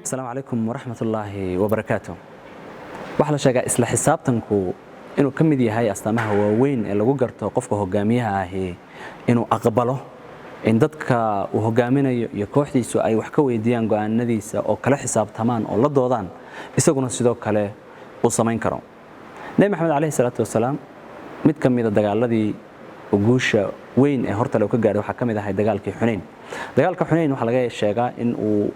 Asalaamu calaykum waraxmatullaahi wabarakaatu. Waxaa la sheegaa isla xisaabtanku inuu ka mid yahay astaamaha waaweyn ee lagu garto qofka hogaamiyaha ahi inuu aqbalo in dadka uu hogaaminayo iyo kooxdiisu ay wax ka weydiiyaan go'aanadiisa oo kala xisaabtamaan oo la doodaan, isaguna sidoo kale uu samayn karo. Nebi Maxamed caleyhi salaatu wasalaam mid ka mida dagaaladii guusha weyn ee hortale uu ka gaadhay waxaa ka mid ahay dagaalkii Xunayn. Dagaalka Xunayn waxaa laga sheegaa in uu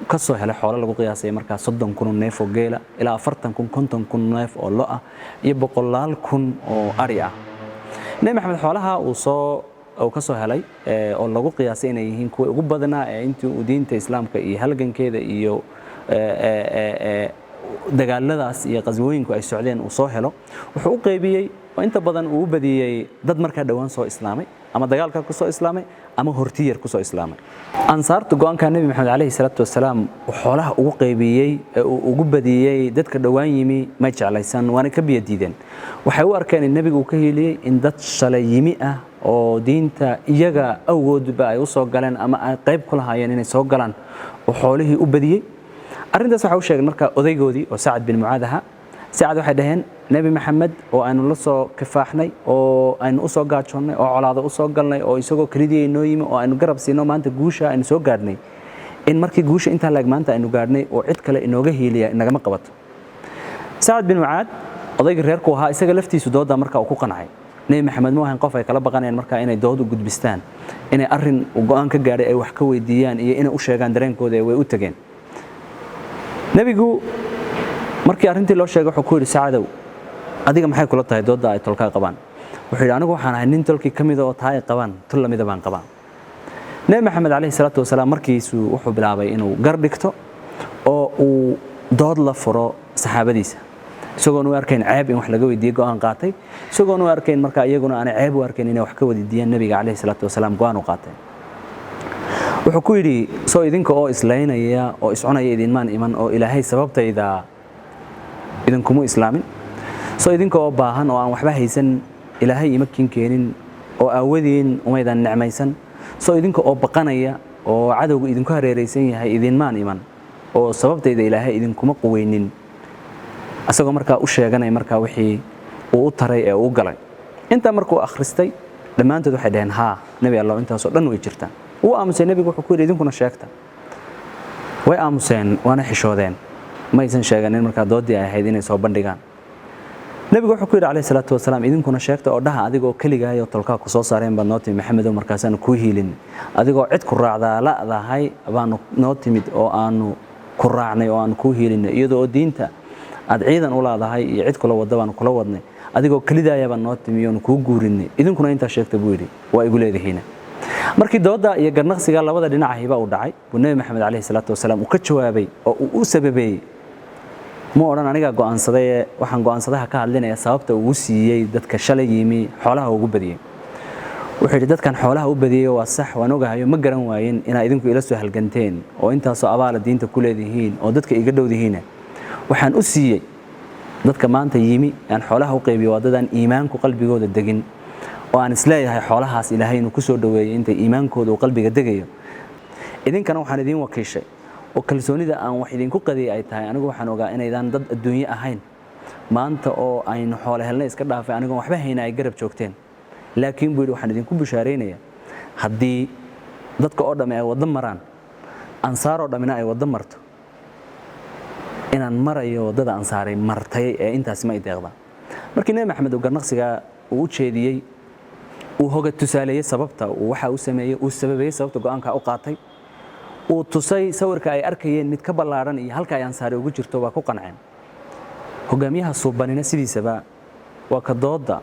ka soo helay xoolo lagu qiyaasay markaa 30,000 oo neef oo geela, ilaa 40,000, 50,000 neef oo lo ah iyo boqolaal kun oo ari ah. Nebi Maxamed xoolaha uu ka soo helay oo lagu qiyaasay inay yihiin kuwa ugu badnaa ee intii uu diinta Islaamka iyo halgankeeda iyo dagaaladaas iyo qaswooyinku ay socdeen uu soo helo, wuxuu u qaybiyey oo inta badan uu u badiyey dad markaa dhowaan soo islaamay ama dagaalka ku soo islaamay ama hortiyar ku soo islaamay. Ansaartu go'aanka Nebi Maxamed caleyhi salaatu wasalaam uu xoolaha ugu qaybiyey ee uu ugu badiyey dadka dhowaan yimi may jeclaysan, waana ka biyo diideen. Waxay u arkeen in nebigu uu ka hiiliyey, in dad shalay yimi ah oo diinta iyaga awgoodba ay u soo galeen ama ay qayb ku lahaayeen inay soo galaan oo xoolihii u badiyey. Arrintaas waxa u sheegeen marka odaygoodii oo Sacad bin Mucaad ahaa. Sacad waxay dhaheen, Nebi Maxamed oo aynu la soo kifaaxnay oo aynu u soo gaajoonnay oo colaado u soo galnay oo isagoo kelidii inoo yimi oo aynu garab siino, maanta guusha aynu soo gaadhnay, in markii guusha intaa laeg maanta aynu gaadhnay oo cid kale inooga hiiliya inagama qabato. Sacad bin Mucaad odaygii reerku ahaa, isaga laftiisu doodda marka uu ku qancay. Nebi Maxamed mu ahayn qof ay kala baqanayaan markaa inay dood u gudbistaan, inay arrin uu go'aan ka gaadhay ay wax ka weydiiyaan iyo inay u sheegaan dareenkooda, ee way u tageen. Nebigu markii arrintii loo sheegay wuxuu ku yidhi, "Sacadow, adiga maxay kula tahay doodda ay tolkaa qabaan?" Wuxuu yidhi, "Anigu waxaan ahay nin tolkii ka mida oo taa ay qabaan tol lamida baan qabaa." Nebi Maxamed caleyhi salaatu wasalaam markiisu wuxuu bilaabay inuu gar dhigto oo uu dood la furo saxaabadiisa, isagoon u arkayn ceeb in wax laga weydiiye go'aan qaatay, isagoon u arkayn marka iyaguna aanay ceeb u arkayn inay wax ka weydiiyaan nebiga caleyhi salaatu wasalaam go'aan u qaatay. Wuxuu ku yidhi, "Soo idinka oo islaynaya oo iscunaya idinmaan iman oo Ilaahay sababtayda idinkumu islaamin? Soo idinka oo baahan oo aan waxba haysan Ilaahay ima kin keenin oo aawadiin umaydan nicmaysan? Soo idinka oo baqanaya oo cadowga idinku hareeraysan yahay idinmaan iman oo sababtayda Ilaahay idinkuma quweynin?" Isagoo markaa u sheeganaya markaa wixii uu u taray ee uu galay. Intaa markuu akhristay, dhammaantood waxay dhaheen, "Haa, Nebi Allah, intaasoo dhan way jirtaan." Wuu aamusay. Nebigu wuxuu ku yidhi, "Idinkuna sheegta." Way aamuseen waana xishoodeen, maysan sheeganin markaa doodii ay ahayd inay soo bandhigaan. Nebigu wuxuu ku yidhi calayhi salaatu wasalaam, "Idinkuna sheegta oo dhaha, adigoo keligahay oo tolkaa ku soo saareen baad noo timid, Maxamedow, markaasaanu kuu hiilin. Adigoo cid ku raacdaa la'dahay baanu noo timid oo aanu ku raacnay oo aanu kuu hiilinay. Iyadoo oo diinta aad ciidan u laadahay iyo cid kula wada baanu kula wadnay. Adigoo kelidaaya baan noo timi oonu kuu guurinay. Idinkuna intaa sheegta," buu yidhi, "waa igu leedihiina." Markii dooda iyo garnaqsiga labada dhinacahiba uu dhacay buu Nebi Maxamed caleyhi salaatu wasalaam uu ka jawaabay oo uu u sababeeyey. Mu odhan anigaa go'aansaday ee waxaan go'aansadaha ka hadlinaya sababta uu siiyey dadka shalay yimi xoolaha ugu badiyey. Wuxuu yidhi, "Dadkan xoolaha u badiyey waa sax, waan ogahayo, ma garan waayin inaa idinku ila soo halganteen oo intaasoo abaala diinta ku leedihiin oo dadka iga dhowdihiina. Waxaan u siiyey dadka maanta yimi aan xoolaha u qaybiyo waa dadaan iimaanku qalbigooda degin oo aan isleeyahay xoolahaas Ilaahay inuu ku soo dhoweeyey intay iimaankooda uu qalbiga degayo. Idinkana waxaan idiin wakiishay oo kalsoonida aan wax idinku qadiyay ay tahay, anigu waxaan ogaa inaydaan dad adduunye ahayn. Maanta oo aynu xoole helnay iska dhaafay, anigoon waxba hayna ay garab joogteen. Laakiin," buu yidhi, "waxaan idinku bushaaraynayaa haddii dadka oo dhamme ay waddo maraan, Ansaar oo dhammina ay waddo marto, inaan marayo waddada Ansaaray martay ee intaasi ma i deeqda." Markii Nebi Maxamed uu garnaqsigaa uu u jeediyey, uu hoga tusaaleeyey sababta uu waxa u sameeyey, uu sababeeyey sababta go'aanka u qaatay, uu tusay sawirka ay arkayeen mid ka ballaaran iyo halka ay Ansaari ugu jirto, waa ku qanceen. Hogaamiyaha suubanina sidiisaba waa ka doodda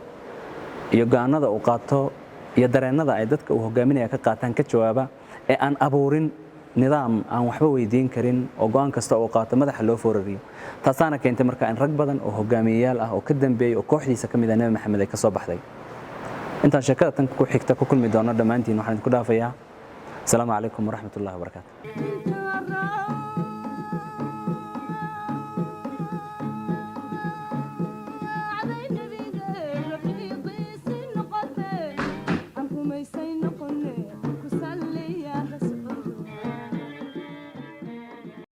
iyo go'aanada uu qaato iyo dareennada ay dadka uu hogaaminaya ka qaataan ka jawaaba ee aan abuurin nidaam aan waxba weydiin karin oo go'aan kasta uu qaato madaxa loo foorariyo. Taasaana keentay marka in rag badan oo hogaamiyeyaal ah oo ka dambeeyey oo kooxdiisa ka mid ah Nebi Maxamed ay ka soo baxday. Intaan sheekada tan ku xigta ku kulmi doono, dhammaantiin waxaan idinku dhaafayaa asalaamu calaykum waraxmatullahi wabarakaatu.